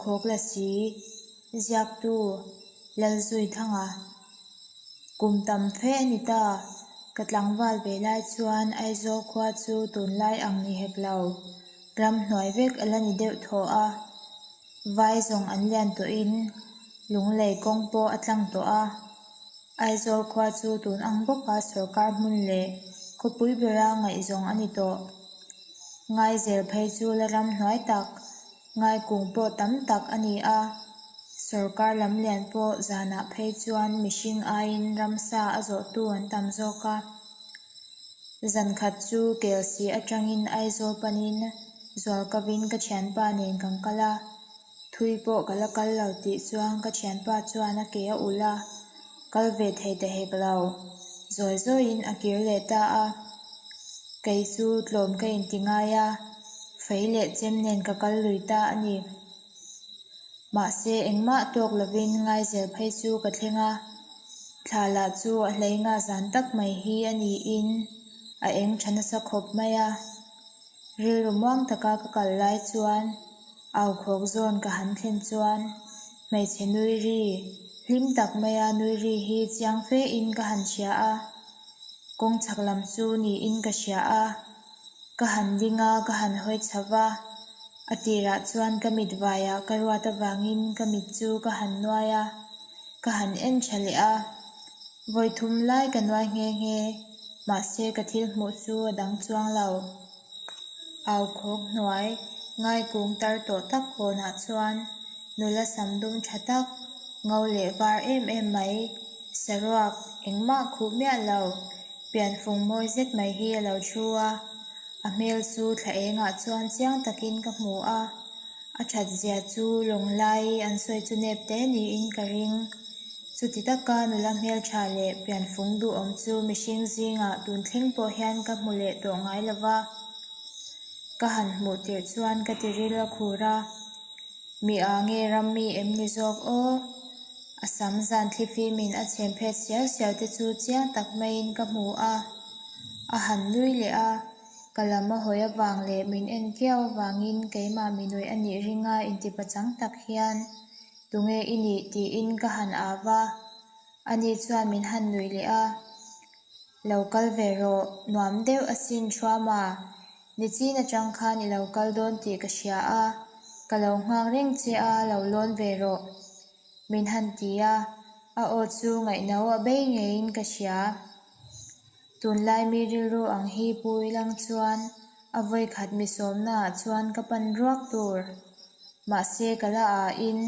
Aukhawk Lasi, Ziaktu, Lalzuithanga. Kum tam fe a ni ta, ka tlangval ve lai chuan Aizawl khua chu tunlai ang ni hek lo, ramhnuai vek a la ni deuh thaw a. Vai zawng an lian tawhin lunglei kawng pawh a tlang tawh a. Aizawl khua chu tun ang bawka sorkar hmun leh khawpui bera ngaihzawng a ni tawh. Ngaizel phei chu la ramhnuai tak, ngaikung pawh tam tak a ni a. Sorkar lam lian pawh zanah phei chuan mihring aiin ramsa a zawhtu an tam zawk a. Zan khat chu Kelsih atangin Aizawl panin Zualkavin ka thianpa nen kan kal a, thui pawh ka la kal lo tih chuan ka thianpa chuan a ke a ulh a, kal ve thei ta hek lo. Zawi zawiin a kir leh ta a, kei chu tlawm ka inti ngai a, fei leh chem nen ka kal lui ta a ni. Mahse engmah tawk lovin ngaizel phei chu ka thleng a, thla lah chu a hlei nga zan tak mai hi a niin a eng tha nasa khawp mai a. Rilru muang taka ka kal lai chuan au khawk zawn ka han thlen chuan hmeichhe nui ri, hlim tak maia nui ri hi chiang fe in ka han hria a, kawng chhak lam chu niin ka hria a. Ka han ding a, ka han hawi chho va, a tirah chuan ka mit vaiah ka ruat avangin ka mit chu ka han nuai a, ka han en tha leh a. Vawi thum lai ka nuai nghe nghe, mahse ka thil hmuh chu a dang chuang lo. Au khawk hnuai, ngaikung tar tawh tak kawnah chuan nula sam dum tha tak, ngo leh var em em mai, saruak engmah khuh miah lo, Pianfung mawi zet mai hi a lo thu a, a hmel chu thla engah chuan chiang takin ka hmu a, a that zia chu lawng lai an sawi chu nep te niin ka ring. Chuti taka nula hmeltha leh pianfung duhawm chu mihring zingah tun thleng pawh hian ka hmu leh tawh ngai lo va, ka han hmuh tirh chuan ka tiril a khur a, Mi a nge ram mi em ni zawk aw? A sam zan thlifimin a chhem phet siau siau te chu chiang tak maiin ka hmu a. A han nui leh a, ka lam a hawi avang leh min en kiau avangin keimah mi nuih a nih ringa intipachang tak hian tunge i nih tiin ka han au a. Ani chuan min han nuih leh a. Lo kal ve rawh, nuam deuh asin Thuama. Nichin atang khan i lo kal dawn tih ka hria a, ka lo nghak reng che a, lo lawn ve rawh. Min han ti a, a aw chu ngaihno a bei ngeiin ka hria. Tunlai mi rilru ang hi pu ilang chuan a vawikhat mi sawmnaah chuan ka pan ruak tur. Mahse ka la ah in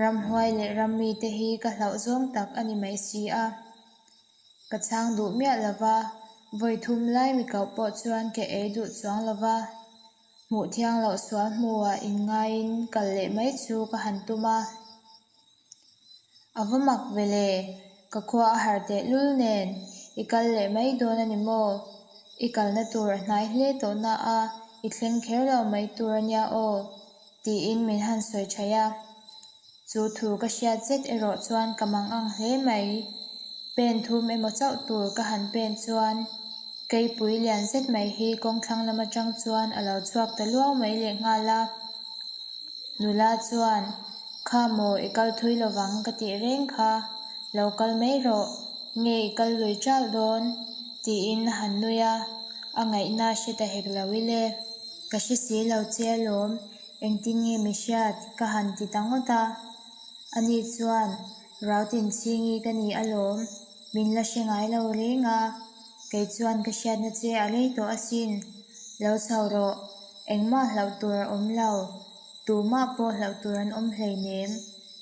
ramhuai leh rammite hi ka hlauh zawng tak a ni mai si a. Ka chhang duh miah lo va, vawi thum lai mi koh pawh chuan ka ei duh chuang lo va. Hmuh thiang loh sual hmuhah inngaiin kal leh mai chu ka han tum a. A va mak ve le, ka khua a har teh lul nen, i kal leh mai dawn a ni maw? I kalna tur a hnai hle tawh na a, i thleng kher lo mai tur a nia aw, tiin min han sawi thaih a. Chu thu ka hriat zet erawh chuan ka mang ang hle mai. Pen thum emaw chauh tur ka han pen chuan keipui lian zet mai hi kawngthlang lam atang chuan a lo chhuak ta luau mai lehnghal a. Nula chuan, Kha maw i kal thui lovang ka tih reng kha, lo kal mai rawh, nge i kal lui ṭalh dawn? tiin a han nui a, a ngaihna hre ta hek lo ile. Ka hre si lo che alawm, Engtin nge mi hriat? Ka han ti ta ngawt a. Ani chuan, Rautin chhingi ka ni alawm, min la hre ngai lo reng a, kei chuan ka hriatna che a rei tawh asin. Lo chho rawh, engmah hlauh tur a awm lo, tumah pawh hlauh tur an awm hleinem,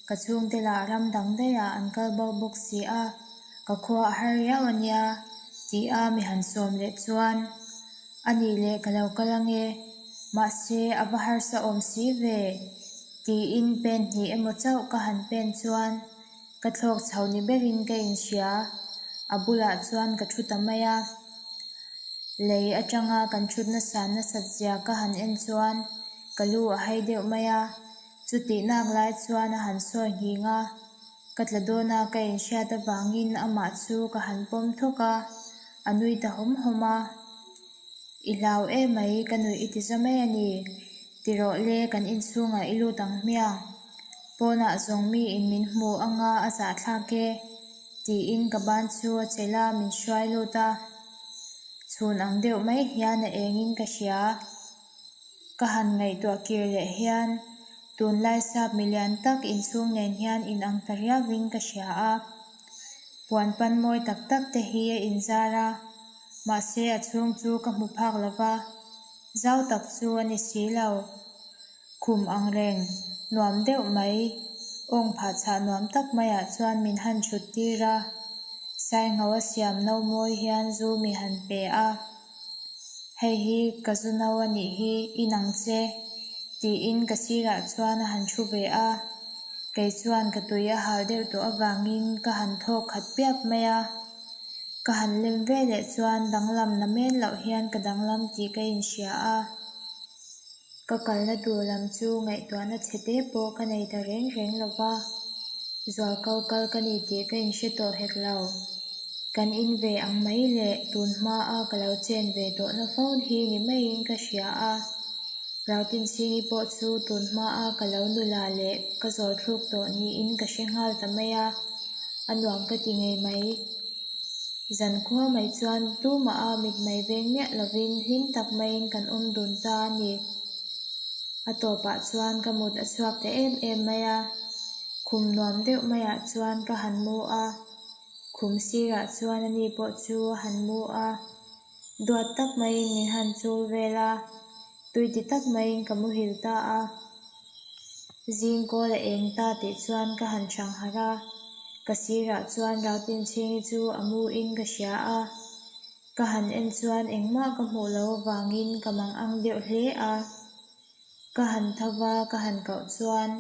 ka chhungte lah ram dang daihah an kal bo bawk si a, ka khua a har riau a nia, ti a mi han sawm leh chuan. A nih leh ka lo kal ange, mahse a va harsa awm si ve, tiin pen hnih emaw chauh ka han pen chuan ka thlawk chho ni berin ka inhria, a bulah chuan ka thu ta mai a. Lei atanga kan thut nasa nasat zia ka han en chuan ka lu a hai deuh mai a, chutih nak lai chuan a han sawi nghing a, ka tla dawna ka inhriat avangin amah chu ka han pawm thawk a. A nui ta hawm hawm a, I hlau em mai, ka nuih i ti za mai a ni. Ti rawh le, kan inchhungah i lut ang hmiang. Pawnah zawng miin min hmu anga a zahthlak e, tiin ka ban chu a chelh a, min hruai lut a. Chhun ang deuh mai hian a engin ka hria. Ka han ngaihtuah kir leh hian tunlai sap milian tak inchhung nen hian inang ta riauin ka hria a. Puan pan mawi tak tak te hi a inzar a, mahse a chhung chu ka hmu phak lo va, zau tak chu a ni si lo. Khum ang reng, nuam deuh mai, awng phah chhah nuam tak maiah chuan min han thut tir a, Saingho a siam no mawi hian zu mi han pe a. Hei hi ka zu no a nih hi, i nang che, tiin ka sirah chuan a han thu ve a. Kei chuan ka tui a hal deuh tawh avangin ka han thawk khat piap mai a. Ka han lem ve leh chuan danglam na men loh hian ka danglam tih ka inhria a. Ka kalna tur lam chu ngaihtuahna chhe te pawh ka nei ta reng reng lo va, zualko kal ka ni tih ka inhre tawh hek lo. Kan in ve ang mai leh tun hmaa ka lo chen ve tawhna fo hi ni maiin ka hria a. Rautinchhingi pawh chu tun hmaa ka lo nula leh ka zawl thluk tawh niin ka hre nghal ta mai a, a nuam ka ti ngei mai. Zankhua mai chuan tumah a mitmei veng miah lovin hlim tak maiin kan awm dun ta a ni. A tawpah chuan ka mut a chhuak ta em em mai a, khum nuam deuh maiah chuan ka han mu a, khum sirah chuan ani pawh chu a han mu a, duat tak maiin min han chul vel a, tui ti tak maiin ka muhil ta a. Zing kawl a eng ta tih chuan ka han hrang harh a, ka sirah chuan Rautinchhingi chu a mu in ka hria a, ka han en chuan engmah ka hmuh loh avangin ka mang ang deuh hle a. Ka han tho va, ka han kauh chuan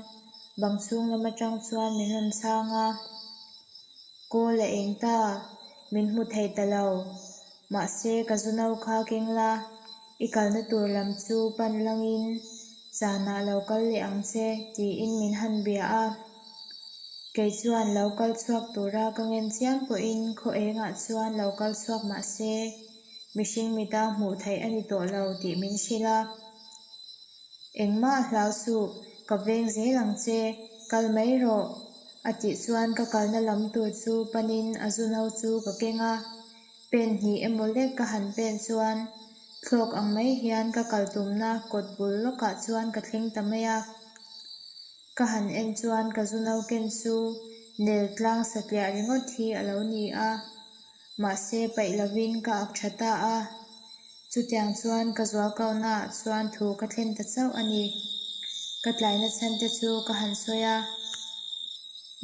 bang chhung lam atang chuan min rawn chhang a, Kawl a eng ta, min hmu thei ta lo, mahse ka zu no kha keng la, I kalna tur lam chu pan langin zanah lo kal leh ang che tiin min han bia a. Kei chuan lo kal chhuak tura ka ngen chiam pawhin khaw engah chuan lo kal chhuak mah se mihring mita hmuh theih a ni tawh lo tih min hrilh a. Engmah hlau suh, ka veng zel ang che, kal mai rawh a tih chuan ka kalna lam tur chu panin a zu no chu ka keng a. Pen hnih emaw lek ka han pen chuan thlawk ang mai hian ka kal tumna kawt bul lawkah chuan ka thleng ta mai a. Ka han en chuan ka zu no ken chu nel tlang satliah ringawt hi a lo ni a, mahse paih lovin ka ak tha ta a. Chutiang chuan ka zualkohnaah chuan thu ka thlen ta chauh a ni. Ka tlaina chhan te chu ka han sawi a,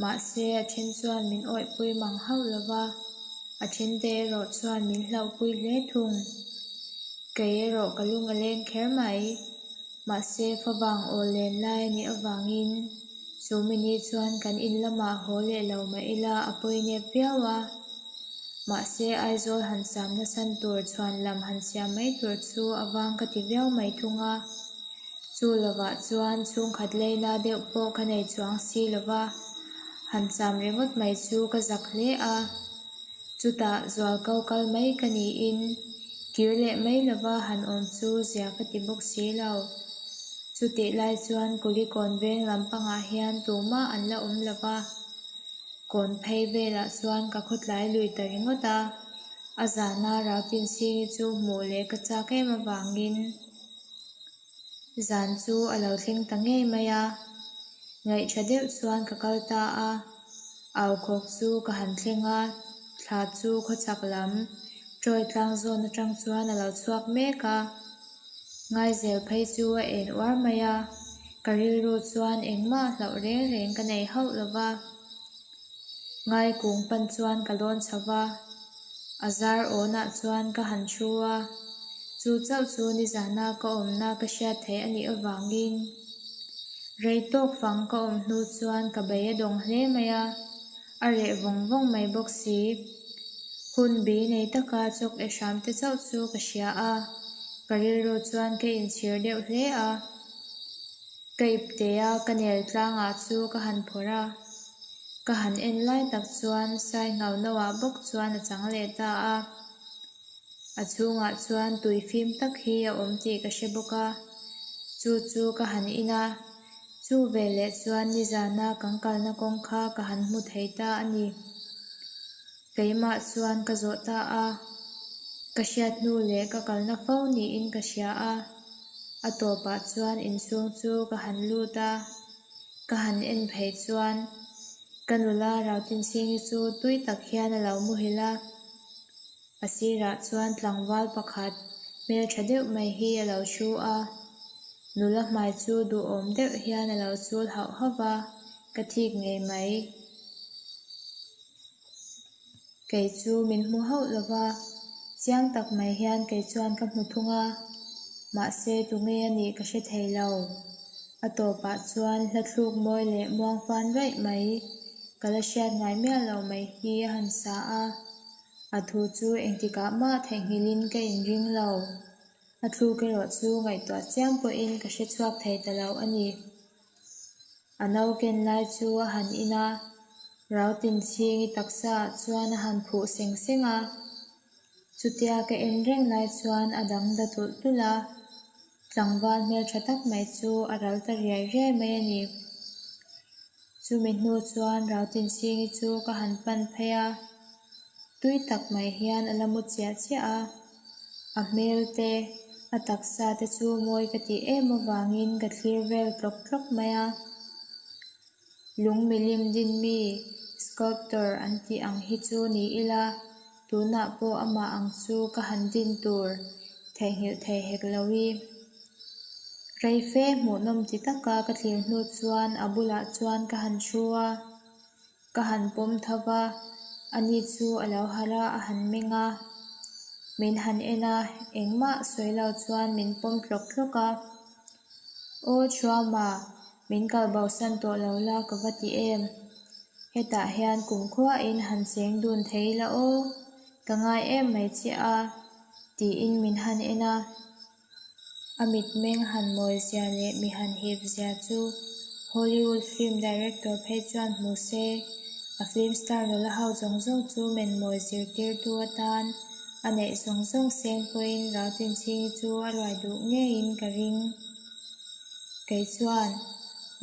mahse a then chuan min awihpui mang hauh lo va. A thente erawh chuan min hlauhpui hle thung. Kei erawh ka lung a leng kher mai. Mahse, favang aw len lai a nih avangin chu mini chuan kan in lamah haw leh lo mah ila a pawi nep viau a. Mahse, Aizawl han sam nasan tur chhuan lam han siam mai tur chu a vang ka ti viau mai thung a. Chu lovah chuan chhungkhat leina deuh pawh ka nei chuang si lova, han cham ringawt mai chu ka zak hle a. Chutah zualko kal mai ka niin kir leh mai lova han awm chu zia ka ti bawk si lo. Chutih lai chuan Kulikawn veng lampangah hian tumah an la awm lova, kawn phei velah chuan ka khawtlai lui ta ringawt a, a zana Rautinchhingi chu hmuh leh ka chak em avangin, Zan chu a lo thleng ta ngei mai a, ngaihṭha deuh chuan ka kal ta a, aukhawk chu ka han thleng a, thla chu khawchhak lam Troy tlang zawn aṭang chuan a lo chhuak mek a, Ngaizel phei chu a en uar mai a, ka rilru chuan engmah hlauh reng reng ka nei hauh lo va. Ngaikung pan chuan ka lawn chho va, a zar awnah chuan ka han thu a, chu chauh chu nizana ka awmna ka hriat theih a nih avangin rei tawk fang ka awm hnu chuan ka bei a dawng hle mai a, a reh vawng vawng mai bawk si. Hun bi nei taka chawk e hram te chauh chu ka hria a, ka rilru chuan ka inchhir deuh hle a. Ka iptea ka nel tlangah chu ka han phawrh a, ka han en lai tak chuan sai ngau noah bawk chuan a chang leh ta a. A chhungah chuan tui fim tak hi a awm tih ka hre bawk a, chu chu ka han in a. Chu veleh chuan nizana kan kalna kawng kha ka han hmu thei ta a ni. Keimah chuan ka zawh ta a, ka hriat hnu leh ka kalna fo niin ka hria a. A tawpah chuan inchhung chu ka han lut a, ka han en phei chuan ka nula Rautinchhingi chu tui tak hian a lo muhil a. A sirah chuan tlangval pakhat hmeltha deuh mai hi a lo thu a, nula hmai chu duhawm deuh hian a lo chul hauh hauh va, ka thik ngei mai. Kei chu min hmu hauh lo va, chiang tak mai hian kei chuan ka hmu thung a, mahse tunge a nih ka hre thei lo. A tawpah chuan hla thluk mawi leh muang fan raih mai, ka la hriat ngai miah lo mai hi a han sa a. A thu chu engtikah mah theihnghilhin ka inring lo. A thluk erawh chu ngaihtuah chiam pawhin ka hre chhuak thei ta lo a ni. A no ken lai chu a han in a, Rautinchhingi taksaah chuan a han phuh seng seng a. Chutia ka en reng lai chuan a dang da tulh tulh a, tlangval hmeltha tak mai chu a ral ta riai riai mai a ni. Chumi hnu chuan Rautinchhingi chu ka han pan phei a, tui tak mai hian a la mu chiah chiah a, a hmel te, a taksa te chu mawi ka tih em avangin ka thlir vel tlawk tlawk mai a. Lung milim din mi, sculptor, an tih ang hi chu ni ila, tunah pawh amah ang chu ka han din tur theihnghilh thei hek lo i. Rei fe hmuhnawm ti taka ka thlir hnu chuan a bulah chuan ka han thu a, ka han pawm tho va, ani chu a lo harh a, a han meng a, min han en a, engmah sawi lo chuan min pawm tlawk tlawk a. Aw Thuama, Min kal bosan tawh lo la ka va ti em? Hetah hian kumkhuain han cheng dun thei la aw, ka ngai em mai che a, tiin min han en a. A mitmeng han mawi zia leh mi han hip zia chu Hollywood film director phei chuan hmu se, a film star nula ho zawng zawng chu men mawi zirtirtu atan a neih zawng zawng seng pawhin Rautinchhingi chu a ruai duh ngeiin ka ring. Kei chuan,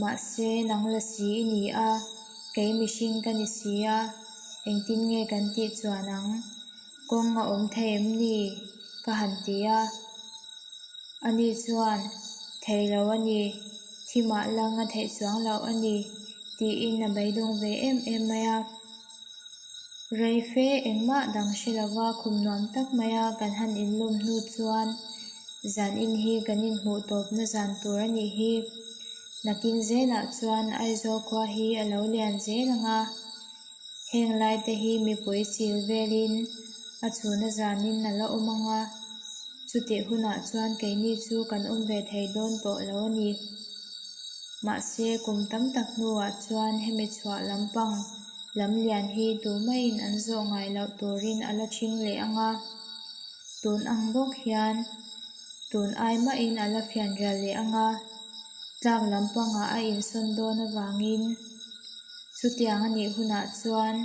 Mahse, nang la si i ni a, kei mihring ka ni si a, engtin nge kan tih chuan ang? Kawng a awm thei em ni? ka han ti a. Ani chuan, Thei lo a ni, thi mah lang a theih chuang loh a ni, tiin a beidawng ve em em mai a. Rei fe engmah dang hre lova khum nuam tak maia kan han inlawm hnu chuan zan in hi kan inhmuh tawpna zan tur a nih hi. Nakin zelah chuan Aizawl khua hi a lo lian zel ang a, heng lai te hi mipui chil velin a chhuna zanin a la awm ang a, chutih hunah chuan keini chu kan awm ve thei dawn tawh lo a ni. Mahse kum tam tak hnuah chuan hemi chhuah lampang Lamlian hi tumaiin an zawh ngai loh turin a la ṭhing leh ang a, tun ang bawk hian tun ai mahin a la fian rial leh ang a, tlak lampangah a insawn dawn avangin chutiang a nih hunah chuan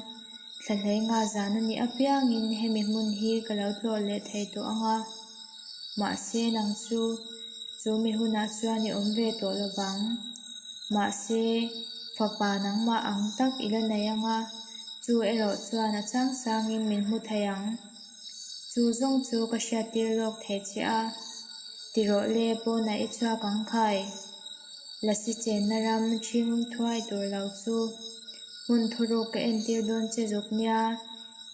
thlahlei nga zan a nih apiangin hemi hmun hi ka lo tlawh leh thei tawh ang a, mahse nang chu Chu mi hunah chuan i awm ve tawh lo vang. Mahse, fapa nangmah ang tak i la nei ang a, chu erawh chuan a chang sangin min hmu thei ang. Chu zawng chu ka hriattir lawk thei che a, ti rawh le pawnah i chhuak ang khai. Lasi chenna ram ṭhing thuai tur lo chu hmun thuruk ka entir dawn che zuk nia,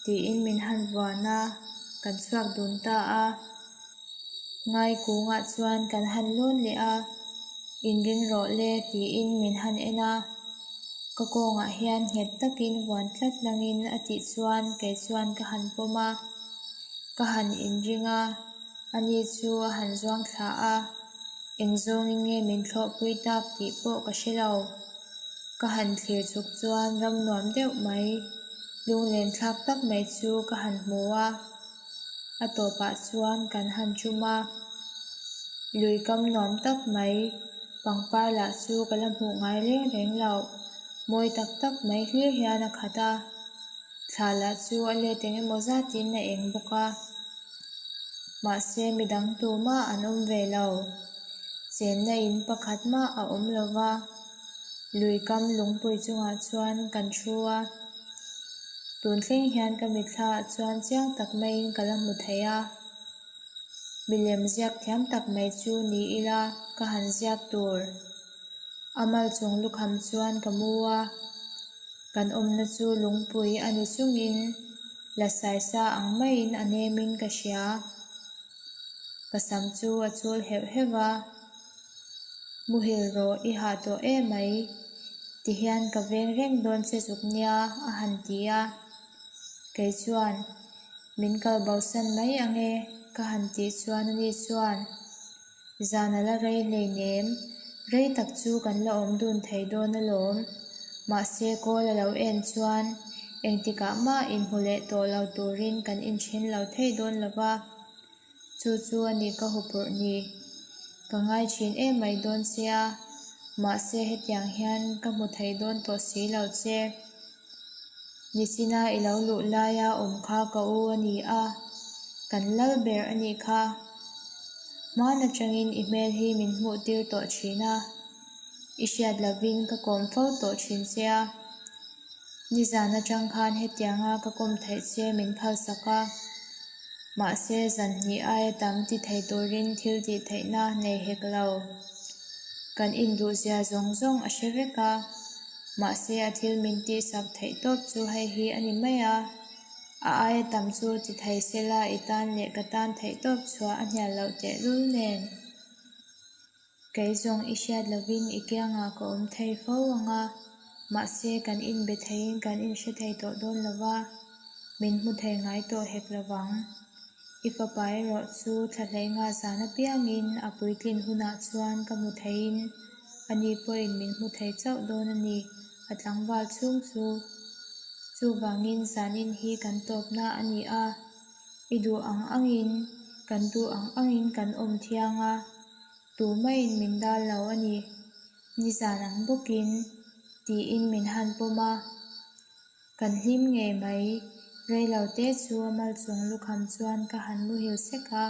tiin min han vuan a, kan chhuak dun ta a. Ngai kungah chuan kan han lawn leh a, inring rawh le tiin min han en a, ka kawngah hian nghet takin vuan tlat langin a tih chuan kei chuan ka han pawm a, ka han inring a, ani chu a han zuang thla a, eng zawngin nge min thlawhpui tak tih pawh ka hre lo. Ka han thlir chuk chuan ram nuam deuh mai, lunglen thlak tak mai chu ka han hmu a. A tawpah chuan kan han tum a, lui kam nuam tak mai, pangpar lah chu ka la hmuh ngai reng reng loh, mawi tak tak mai hlir hian a khat a, thla lah chu a let eng emaw zatin a eng bawk a. Mahse midang tumah an awm ve lo, chenna in pakhat mah a awm lo va. Lui kam lungpui chungah chuan kan thu a, tun thleng hian ka mitthlaah chuan chiang tak maiin ka la hmu thei a. Milem ziak thiam tak mai chu ni ila ka han ziak tur. A mal chung lukham chuan ka mu a, kan awmna chu lungpui a ni chungin la saisa ang maiin a nemin ka hria. Ka sam chu a chul heuh heuh a, Muhil rawh i hah tawh emai, tihian ka veng reng dawn che zuk nia a han ti a. Kei chuan, Min kal bosan mai ang e ka han tih chuan ani chuan, Zan a la rei hleinem, rei tak chu kan la awm dun thei dawn alawm. Mahse kawl a lo en chuan engtikah mah inhmu leh tawh lo turin kan inthen lo thei dawn lo va, chu chu a ni ka hupurh ni. Ka ngai thin em mai dawn che a, mahse hetiang hian ka hmu thei dawn tawh si lo che. Nichina i lo luh laia awm kha ka u a ni a, kan lal ber a nih kha. Hmaan atangin i hmel hi min hmuh tir tawh thin a, i hriat lovin ka kawm fo tawh thin che a. Nizan atang khan hetianga ka kawm theih che min phalsak a, mahse zan hnih aia tam ti thei turin thil tih theihna nei hek lo. Kan induhzia zawng zawng a hre vek a. Mahse a thil min tihsak theih tawp chu hei hi a ni mai a, a aia tam chu ti thei sela i tan leh ka tan theih tawp chhuah a hnial loh tehlul nen. Kei zawng i hriat lovin i kiangah ka awm thei fo ang a, mahse kan inbe theiin kan inhre thei tawh dawn lo va, min hmu thei ngai tawh hek lo vang. I fapa erawh chu thlahlei nga zan apiangin a puitlin hunah chuan ka hmu theiin Ani pawhin min hmu thei chauh dawn a ni, a tlangval chhung chu. Chuvangin zanin hi kan tawpna a ni a, i duh ang angin, kan duh ang angin kan awm thiang a, tumaiin min dal lo a ni, nizan ang bawkin, tiin min han pawm a. Kan hlim ngei mai, reilo te chu a mal chung lukham chuan ka han muhil sek a,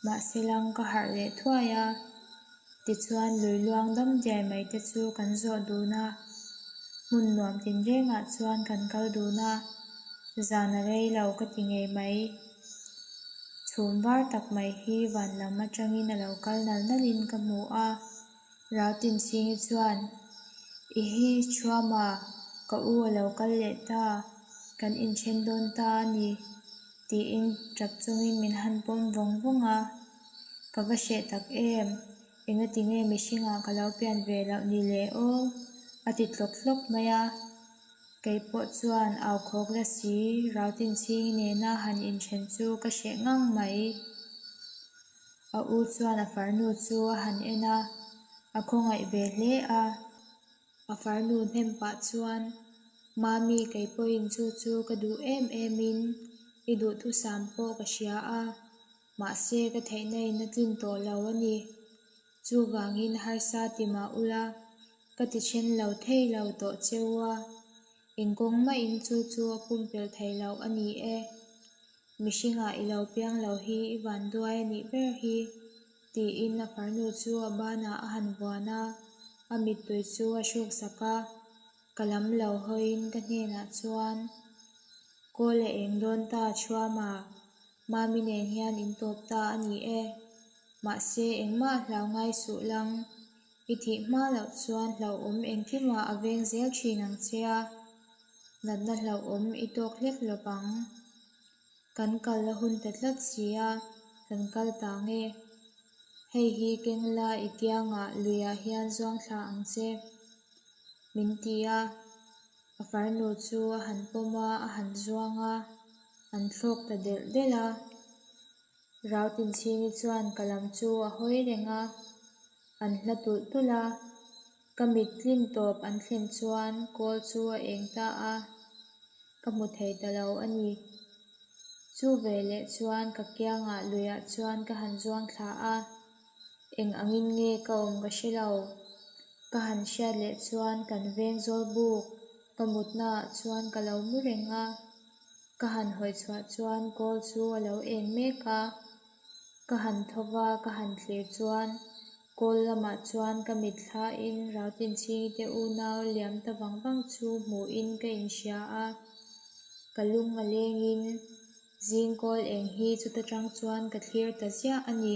mahse lang ka harh leh thuai a. Tichuan lui luang dam diai mai te chu kan zawh dun a, hmun nuam tinrengah chuan kan kal dun a, zan a rei lo ka ti ngei mai. Chhum var tak mai hi van lam atangin a lo kal nal nalin ka hmu a, Rautinchhingi chuan, I hi Thuama, ka u a lo kal leh ta, kan inthen dawn ta a ni, tiin tap chungin min han pawm vawng vawng a. Ka va hreh tak em? Engati nge mihringah ka lo pian ve loh ni le aw? a ti tlawk tlawk mai a. Kei pawh chuan au khawk la si, Rautinchhingi nena han inthen chu ka hreh ngang mai. A u chuan a farnu chu a han en a, a khawngaih ve hle a. A farnu hnem pah chuan, Mami kei pawhin chu chu ka duh em emin i duhthusam pawh ka hria a, mahse ka theihna in a tlin tawh lo a ni. Chuvangin harsa ti mah ula, ka ti then lo thei lo tawh cheu a, engkawng mahin chu chu a pumpelh thei loh a ni e. Mihringah i lo piang lo hi i van duai a nih ber hi, tiin a farnu chu a banah a han vuan a, a mittui chu a hruksak a, ka lam lo hawiin ka hnenah chuan, Kawl a eng dawn ta Thuama, Mami nen hian in tawp ta a ni e. Mahse engmah hlau ngai suh lang, i thih hma loh chuan hlauhawm engkimah a veng zel thin ang che a. Natna hlauhawm i tawk hlek lo vang. Kan kal a hun ta tlat si a, kan kal ta nge. Hei hi keng la i kiangah luiah hian zuang thla ang che, min ti a. A farnu chu a han pawm a, a han zuang a, an thlawk ta delh delh a. Rautinchhingi chuan ka lam chu a hawi reng a, an hla tulh tulh a. Ka mit tlin tawp an thlen chuan kawl chu a eng ta a, ka hmu thei ta lo a ni. Chu veleh chuan ka kiangah luiah chuan ka han zuang thla a, eng angin nge ka awm ka hre lo. Ka han hriat leh chuan kan veng zawl buk ka mutnaah chuan ka lo mu reng a, ka han hawi chhuah chuan kawl chu a lo eng mek a, ka han tho va ka han thlir chuan. Kawl lamah chuan ka mitthlain Rautinchhingi te unau liam ta vang vang chu hmuhin ka inhria a, ka lung a lengin zing kawl eng hi chuta tang chuan ka thlir ta ziah a ni.